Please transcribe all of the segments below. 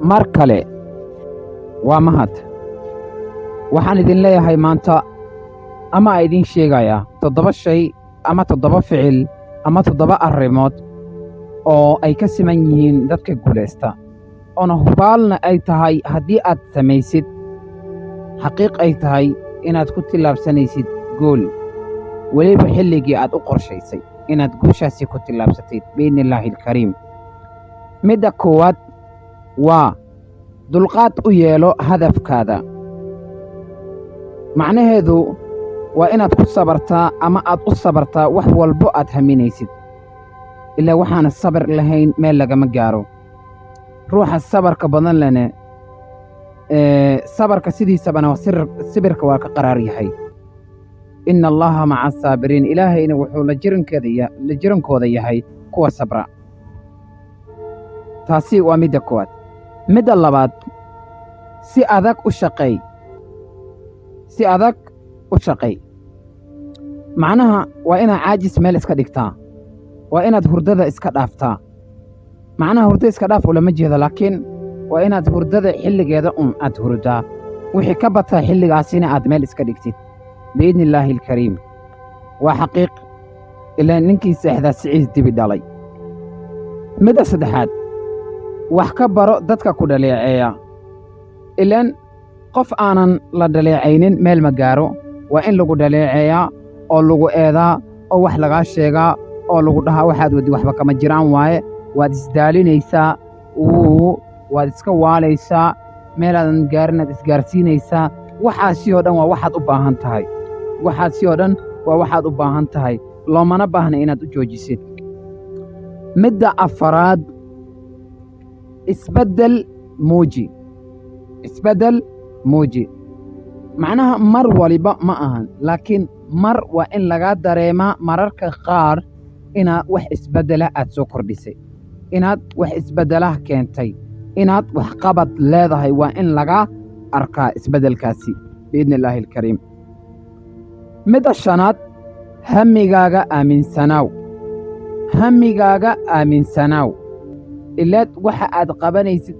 Mar kale waa mahad. Waxaan idin leeyahay maanta ama a idiin sheegayaa toddoba shay ama toddoba ficil ama toddoba arrimood oo ay ka siman yihiin dadka guulaysta, oona hubaalna ay tahay haddii aad samaysid, xaqiiq ay tahay inaad ku tillaabsanaysid gool, weliba xilligii aad u qorshaysay inaad guushaasi ku tillaabsatid, biidni illaahi alkariim. Midda koowaad waa dulqaad u yeelo hadafkaada. Macnaheedu waa inaad ku sabartaa ama aad u sabartaa wax walbo aad haminaysid, ilaa waxaana sabar lahayn meel lagama gaaro. Ruuxa sabarka badan lene, sabarka sidiisabana sibirka waa ka qaraar yahay. Ina Allaha maca asaabiriin. Ilaahayna wuxuu la jirankooda yahay kuwa sabra. Taasi waa midda koowaad. Midda labaad, si adag u shaqeey. Si adag u shaqeey macnaha waa inaad caajis meel iska dhigtaa, waa inaad hurdada iska dhaaftaa. Macnaha hurdo iska dhaaf ulama jeedo, laakiin waa inaad hurdada xilligeeda un aad hurdaa, wixii ka bataa xilligaasina aad meel iska dhigtid, biidni illaahi alkariim. Waa xaqiiq, ilaa ninkii seexdaa siciis dibi dhalay. Midda saddexaad, wax ka baro dadka ku dhaleeceeya. Ilaan qof aanan la dhaleecaynin meel ma gaaro. Waa in lagu dhaleeceeyaa oo lagu eedaa oo wax lagaa sheegaa oo lagu dhahaa waxaad waddi waxba kama jiraan waaye, waad isdaalinaysaa, waad iska waalaysaa, meelaadan gaarin aad isgaarsiinaysaa. Waxaasi oo dhan waa waxaad u baahan tahay. Waxaasi oo dhan waa waxaad u baahan tahay, loomana baahna inaad u joojisid. Midda afaraad, isbeddel muuji. Isbeddel muuji macnaha mar waliba ma ahan, laakiin mar waa in lagaa dareemaa mararka qaar inaad wax isbeddela aad soo kordhisay, inaad wax isbeddelaha keentay, inaad waxqabad leedahay. Waa in lagaa arkaa isbeddelkaasi, biidni illaahi alkariim. Midda shanaad, hammigaaga aaminsanaaw. Hammigaaga aaminsanaaw. Ilaad waxa aad qabanaysid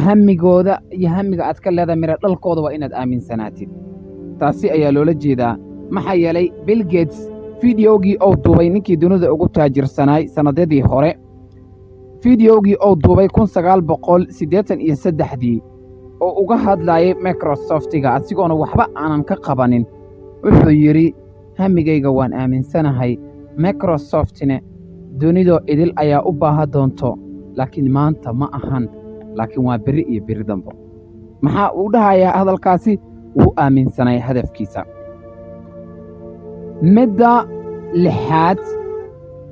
hammigooda iyo hamiga aad ka leedahay miro dhalkooda waa inaad aaminsanaatid. Taasi ayaa loola jeedaa. Maxaa yeelay, Bill Gates fideogii uu duubay, ninkii dunida ugu taajirsanaay sannadyadii hore, fideogii uu duubay 1983-dii oo uga hadlaayay Microsoftiga, asigoona waxba aanan ka qabanin, wuxuu yidhi: "Hamigayga waan aaminsanahay, Microsoftne dunidoo idil ayaa u baaha doonto, laakiin maanta ma ahan, laakiin waa berri iyo berri dambo." Maxaa uu dhahayaa hadalkaasi? Wuu aaminsanay hadafkiisa. Midda lixaad,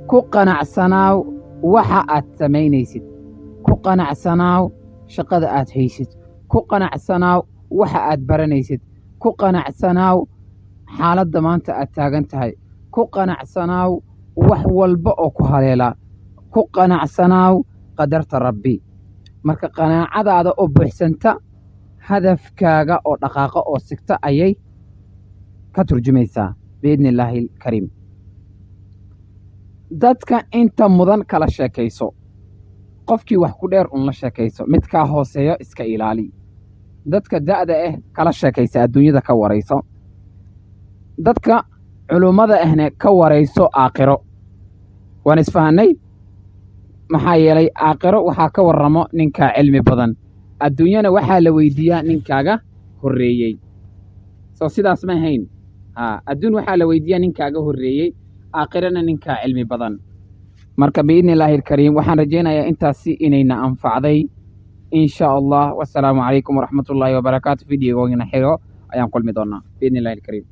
ku qanacsanaaw waxa aad samaynaysid. Ku qanacsanaaw shaqada aad haysid. Ku qanacsanaaw waxa aad baranaysid. Ku qanacsanaaw xaaladda maanta aad taagan tahay. Ku qanacsanaaw wax walba oo ku haleela. Ku qanacsanaaw qadarta Rabbi. Marka qanaacadaada oo buuxsanta, hadafkaaga oo dhaqaaqa oo sigta ayay ka turjumaysaa, biidni illaahi alkariim. Dadka inta mudan kala sheekayso. Qofkii wax ku dheer un la sheekayso, midkaa hooseeyo iska ilaali. Dadka da'da ah kala sheekaysa, adduunyada ka warayso. Dadka culummada ahne ka warayso aakhiro. Waan isfahannay. Maxaa yeelay, aakhiro waxaa ka warramo ninkaa cilmi badan, adduunyana waxaa la weydiiyaa ninkaaga horreeyey. Soo sidaas ma ahayn? Ha, adduun waxaa la weydiiyaa ninkaaga horreeyey, aakhirana ninkaa cilmi badan. Marka, biidni illaahi alkariim, waxaan rajaynayaa intaasi inayna anfacday, in sha Allah. Wasalaamu calaykum waraxmatullaahi wabarakaatu. Videogoogina xigo ayaan kulmi doonaa, biidni illahi alkariim.